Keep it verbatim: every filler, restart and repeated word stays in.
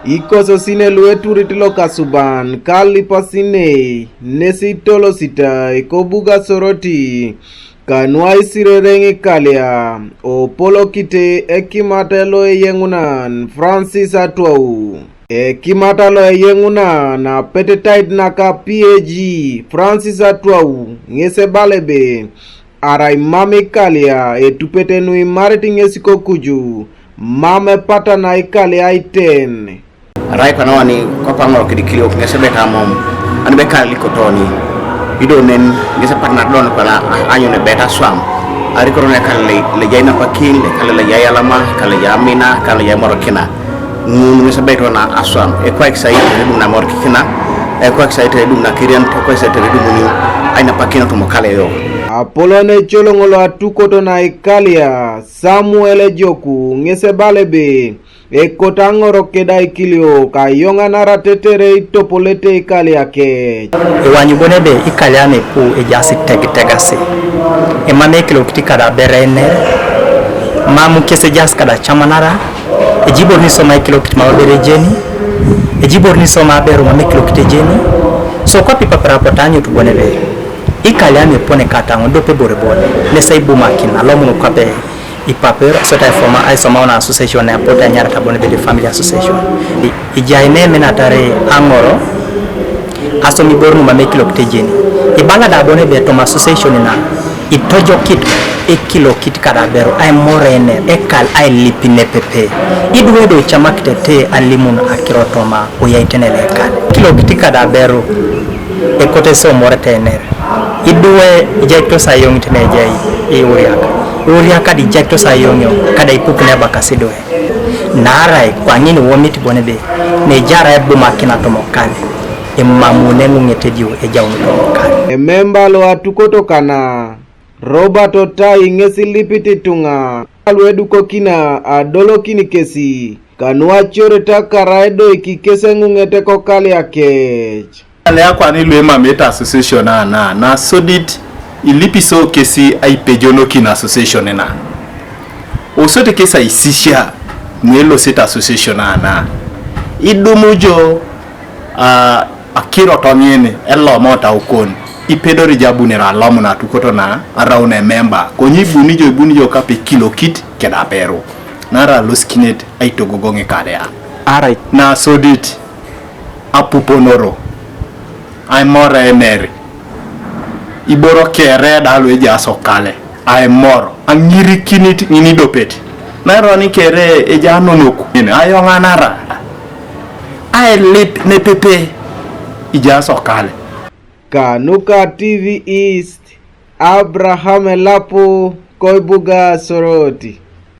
Ikososinei lu eturit lokasuban ka alipasinei nesi itolositai kobuga Soroti, kanu aisirere ŋikalia, opolokite ekimat lo eyeŋunan Francis Atwau. Ekimat lo eyeŋunan apetetait naka P A G Francis Atwau ŋes ebala ebe, arai mam ikalia etupete nu imarit ŋes kokuju, mam epatana ikalia aiten. Arai kwana wani kwape aŋorokit ikiliok ŋes ebe tamam, ani ebe kar likotoni. Ido nen ŋes epat nadon kwana anyun ebe taswam. Arikoro ne kar le, le jai napakin, le kar le jai alama, kar le jai amina, kar le jai morokina. Ŋun ŋes ebe tona aswam. Ekwaik sai teredum na morokikina, ekwaik sai teredum na kirian, ekwaik sai teredum ni ainapakin otumo kale yo. Apolon ecoloŋ lo atukot na ikalia, Samuel Ejoku, ŋes ebala ebe, ekot aŋorok keda ikiliok, ayoŋanara tetere itopolete ikalia kec. Iwanyu bon ebe ikalia nepu ejaas itegitegasi. Emam ekilokit kada aberener, mam kes ejaas kada acamanara, ejibor nisoma ekilokit mam abere ejeni, ejibor nisoma aberu mam ekilokit ejeni. So kwape ipapara apotu anyut bon ebe, ikalia nepone kataŋo dope bore bon, nesa ibumakin alomun kwape ipaper, sota aifoma, aisoma ona association na apotu anyarata bon ebe de family association. I, ijai nemenatare aŋoro, asom ibor nu mam ekilokit ejeni. Ibala da bon ebe toma association na, itojokit ekilokit kada aberu, aimor ener, ekal ailip nepepe. Idwe do icamakit ete alimun akiro toma oyaiten ele ekal. Ekilokit kada aberu, ekote somorete ener. Idwe ijaikitos ayoŋit ne ejai iuriak. Iuriak kada ijaikitos ayoŋio, kada ipuk ne ebakasi idwe. Naarai kwaŋin iwomit bon ebe, ne ejaar ebumakin atomokal, emam ŋun eŋuŋet edio ejaun tomokal. Ememba lo atukot kana, Robert Otai, ŋes ilipit ituŋa lu edukokina adolokin kesi, kanu acoreta kara edoiki kes eŋuŋet kokalia kec. Ale akwani lu emamete association ana, nasodit ilipiso kesi aipejonokin association na. Osote kes aisisia nu elosete association ana. Idumu jo, a, akirot ŋin elomot aukon, ipedori jo abunere alomun atukot na araun ememba, konye ibuni jo, ibuni jo kape kilokit keda aberu, naarai alosikinet aitogogoŋ ikalia. Arai nasodit apuponoro, aimor ener, iboro kere da lu ejaas okale, aimor, aŋirikinit ŋinidopet, naarai kere ejaa nonok, ayoŋanara, ailip nepepe, ijaas okale. Kanuka T V East, Abraham Elapu, koibuga Soroti.